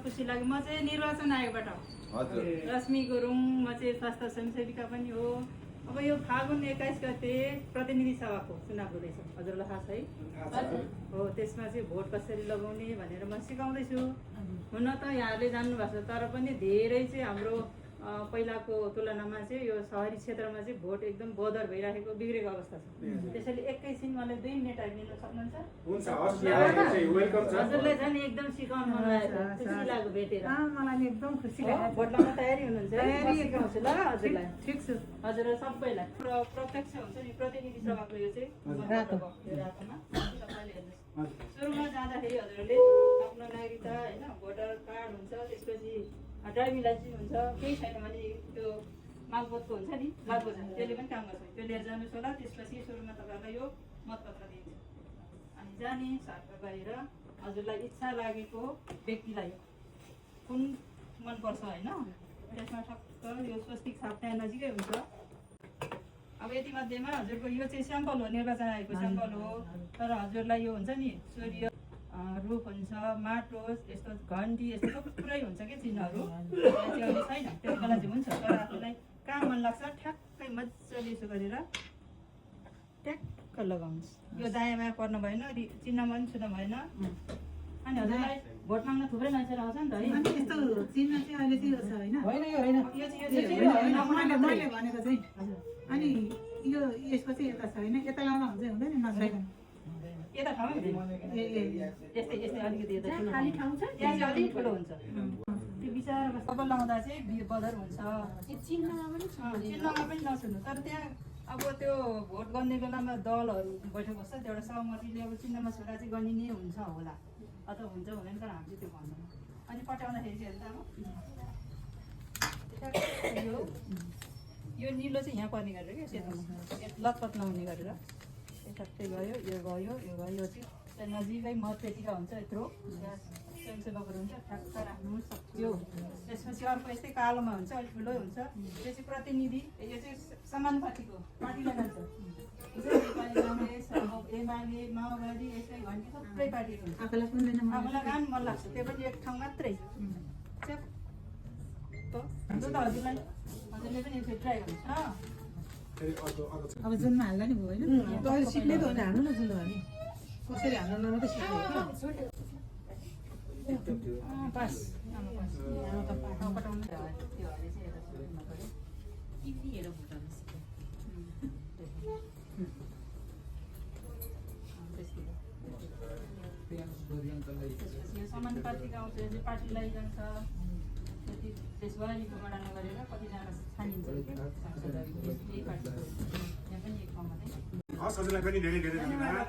खुसी लाग्यो। म चाहिँ निर्वाचन आयोगबाट रश्मि गुरुङ, म चाहिँ स्वास्थ्य स्वयंसेविका पनि हो। अब यो फागुन 21 गते प्रतिनिधि सभाको चुनाव हुँदैछ, हजुरलाई थाहा छ है? हो, त्यसमा चाहिँ भोट कसरी लगाउने भनेर म सिकाउँदैछु। हुन त यहाँहरूले जान्नुभएको छ, तर पनि धेरै चाहिँ हाम्रो पहिलाको तुलनामा चाहिँ यो सहरी क्षेत्रमा चाहिँ भोट एकदम बदर भइरहेको बिग्रेको अवस्था छ। त्यसैले एकैछिन मलाई 2 मिनेट टाइम दिन सक्नुहुन्छ? हजुरलाई झन् एकदम सिकाउनु मन लागेको, खुसी लाग्यो भेटेर। मलाई एकदम खुसी लाग्यो। भोट लगाउन तयारी हुनुहुन्छ? सिकाउँछु ल हजुरलाई। ठिक छ। हजुर सबैलाई प्रत्यक्ष हुन्छ नि प्रतिनिधि सभाको यो चाहिँ रातोमा तपाईँले हेर्नुहोस्। सुरुमा जाँदाखेरि हजुरहरूले आफ्नो नागरिकता होइन, भोटर कार्ड हुन्छ, त्यसपछि ड्राइभिङ लाइसेन्स हुन्छ, केही छैन भने त्यो मालपोतको हुन्छ नि मालपोत, त्यसले पनि काम गर्छ, त्यो लिएर जानुहोस् होला। त्यसपछि सुरुमा तपाईँहरूलाई यो मतपत्र दिन्छ। अनि जाने साथमा गएर हजुरलाई इच्छा लागेको व्यक्तिलाई कुन मनपर्छ होइन, त्यसमा ठक्क यो स्वस्तिक छाप त्यहाँ नजिकै हुन्छ। अब यति मध्येमा हजुरको यो चाहिँ स्याम्पल हो, निर्वाचन आयोगको स्याम्पल हो। तर हजुरलाई यो हुन्छ नि सूर्य रुख हुन्छ, माटो, यस्तो घन्टी, यस्तो थुप्रै हुन्छ कि चिन्हहरू, त्यो चाहिँ छैन, त्यो बेला चाहिँ हुन्छ। तर आफूलाई कहाँ मन लाग्छ ठ्याक्कै मजाले यसो गरेर ट्याक्क लगाउनुहोस्। यो दायाँमा पर्नु भएन, चिन्ह पनि छुन भएन। अनि हजुरलाई भोट माग्न थुप्रै मान्छेहरू आउँछ नि त है। यस्तो चिन्ह चाहिँ अहिले चाहिँ यो छ होइन? होइन यो होइन, मैले भनेको चाहिँ। अनि यो यसको चाहिँ यता छ होइन, यता लाउँदा हुन्छ हुँदैन नछैन। यता ठाउँ यस्तै यस्तै अलिकति यता खाली ठाउँ छ, त्यहाँ चाहिँ अलिक ठुलो हुन्छ। त्यो विचारमा सबै लाउँदा चाहिँ बदर हुन्छ। चिन्हमा पनि नछुनु। तर त्यहाँ अब त्यो भोट गर्ने बेलामा दलहरू बैठक बस्छ, त्यो एउटा सहमतिले अब चिन्हमा छोरा चाहिँ गनिने हुन्छ होला, अथवा हुन्छ हुँदैन, तर हामी चाहिँ त्यो भन्दैनौँ। अनि पठाउँदाखेरि चाहिँ हेर्नु यो निलो चाहिँ यहाँ पर्ने गरेर क्या, सेतोमा लतपत नहुने गरेर ठ्याक्कै गयो, यो गयो, यो गयो, यो चाहिँ त्यहाँ नजिकै मतपेटिका हुन्छ, यत्रो स्वयंसेवकहरू हुन्छ, ठ्याक्क राख्नु सक्यो। त्यसपछि अर्को यस्तै कालोमा हुन्छ, अलिक ठुलो हुन्छ, त्यो चाहिँ प्रतिनिधि, यो चाहिँ समानुपातिको पार्टीलाई जान्छ। नेपाली काङ्ग्रेस, एमाले, माओवादी, यस्तै घन्टी थुप्रै पार्टीहरू हुन्छ। आफूलाई काम मन लाग्छ, त्यो पनि एक ठाउँ मात्रै। त्यो त हजुरले पनि एकचोटि ट्राई गर्नुहोस् ल। अब जुनमा हाल्दा नि भयो होइन? सिक्ने त होइन, हाल्नु न जुनमा नि कसरी हाल्नु मात्रै सिक्ने पास समानुपातिक आउँछ, पार्टीलाई जान्छ। त्यसबारीको गणना गरेर कतिजना छानिन्छ, यही पार्टी यहाँ पनि एक ठाउँमा नै। हजुरलाई पनि धेरै धेरै धन्यवाद।